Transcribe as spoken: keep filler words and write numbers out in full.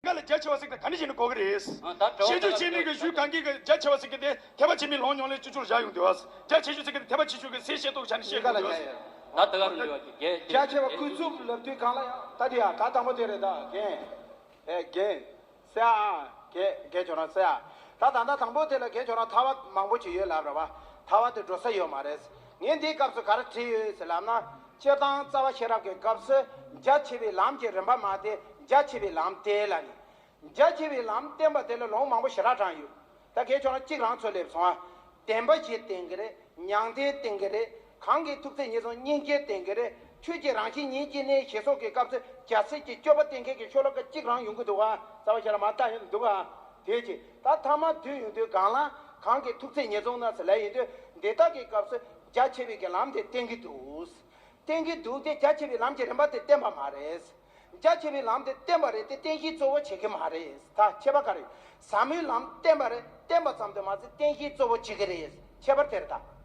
ལ་རྒྱ་ཆེ་བ་ཟེར་དེ་ག་ནས་བྱས་ནས་གོ་གི་རེད། ཨ། ད་གྲྭ་པ་ཤེས་རྒྱུ་ཤེས་མེད་ཀྱི་གཞུག་གང་གི་གི་རྒྱ་ཆེ་བ་ཟེར་གི་དེ་ཐེག་པ་ཆེན་པོའི་ལུང་ཉུང་ལས་བཅུ་བཅུར་བཞག་ཡོང་དུས། རྒྱ་ཆེ་ཤོས་ཟེར་གི་དེ་ཐེག་པ་ཆེ་ཤོས་ཀྱི་སྲས་ཤེས་རྟོགས་བྱ་ནས་བཤད་དགོས་དུས། ད་དེ་ག་རུ་ལུས་པ་གི་རྒྱ་རྒྱ་ཆེ་བ་ཀུན་རྫོབ་ལབ་དུས་གང་ལ་ཡང་ད་དེ་ཡ་ད་དང་པོ་དེ་རེད། ད་རྒན། ཨེ་རྒན། སེ་ཨ། རྒན་རྒན་ཁྱོད་རང་སེ་ཨ། ད་ད་ད་དང་པོ་དེ་ལ་རྒན་ཁྱོད་རང་ཐར་བ་མང་པོ་ཞིག་ཡོད་ལབ་ར་བ། ཐར་བ་དེ་འགྲོ་ས་ཡོད་མ་རེད། ངས་འདིའི་སྐབས་སུ་ག་རེ་བྲིས་ཡོད་ཟེར་ལབ་ན། སྤྱིར་བཏང་རྩ་བ་ཤེས་རབ་ཀྱི་སྐབས་སུ་རྒྱ་ཆེ་བའི་ལམ་གྱི་རིམ་པ་མ་སྟེ་རྒྱ་ཆེ་བའི་ལམ་སྟེ་ལ་ནི། རྒྱ་ཆེ་བའི་ལམ་བསྟན་པ་དེ་ལ་ལུང་མང་པོ་ཞེ་དྲག་དྲངས་ཡོད། ད་གལ་ཆེ་ན་གཅིག་རང་ཚོ་སླེབས་སོང་ཨ། བདེན་པ་བཞི་བསྟན་གྱི་རེད། མྱང་འདས་བསྟན་གྱི་རེད། གང་གི་ཐུགས་བརྩེ་ཉེར་བཟུང་སྙིང་རྗེ་བསྟན་གྱི་རེད། ཆོས་ཀྱི་རང་བཞིན་ཉིད་ཀྱི་གནས་ཞེས་སོགས་ཀྱི་སྐབས་སུ་རྒྱལ་སྲས་ཀྱི་སྤྱོད་པ་བསྟན་མཁན་གྱི་ཤོ་ལོ་ཀ་གཅིག་རང་ཡོང་གི་འདུག་ཨ། རྩ་བ་ཤེས་རབ་མར་ལྟ་ཡོང་འདུག་ཨ། དེ་ཅི། ད་ཐ་མ་བསྡུས་ཡོང་དུས་གང་ལ་གང་གི་ཐུགས་བརྩེ་ཉེར་བཟུང་ན་ཟེར་ལབ་ཡོང་དུས། འདི་དག་གི་སྐབས་སུ་རྒྱ་ཆེ་བའི་གི་ལམ་དེ་བསྟན་གྱི་འདུག་བསྟན་གྱི་འདུག་སྟེ། རྒྱ་ཆེ་བའི་ལམ་གྱི་རིམ་པ་དེ་བསྟན་པ་མ་རེད། རྒྱ་ཆེ་བའི་ལམ་དེ་བསྟན་པ་རེད་དེ། བསྟན་བཞིའི་གཙོ་བོ་བྱེད་ཀྱི་མ་རེད། ད་ཁྱད་པར་ག་རེ། ཟབ་མོའི་ལམ་བསྟན་པ་རེད། བསྟན་པ་ཙམ་དུ་མ་ཟད་བསྟན་བཞིའི་གཙོ་བོ་བྱེད་ཀྱི་རེད། ཁྱད་པར་དེ་རེད་ད།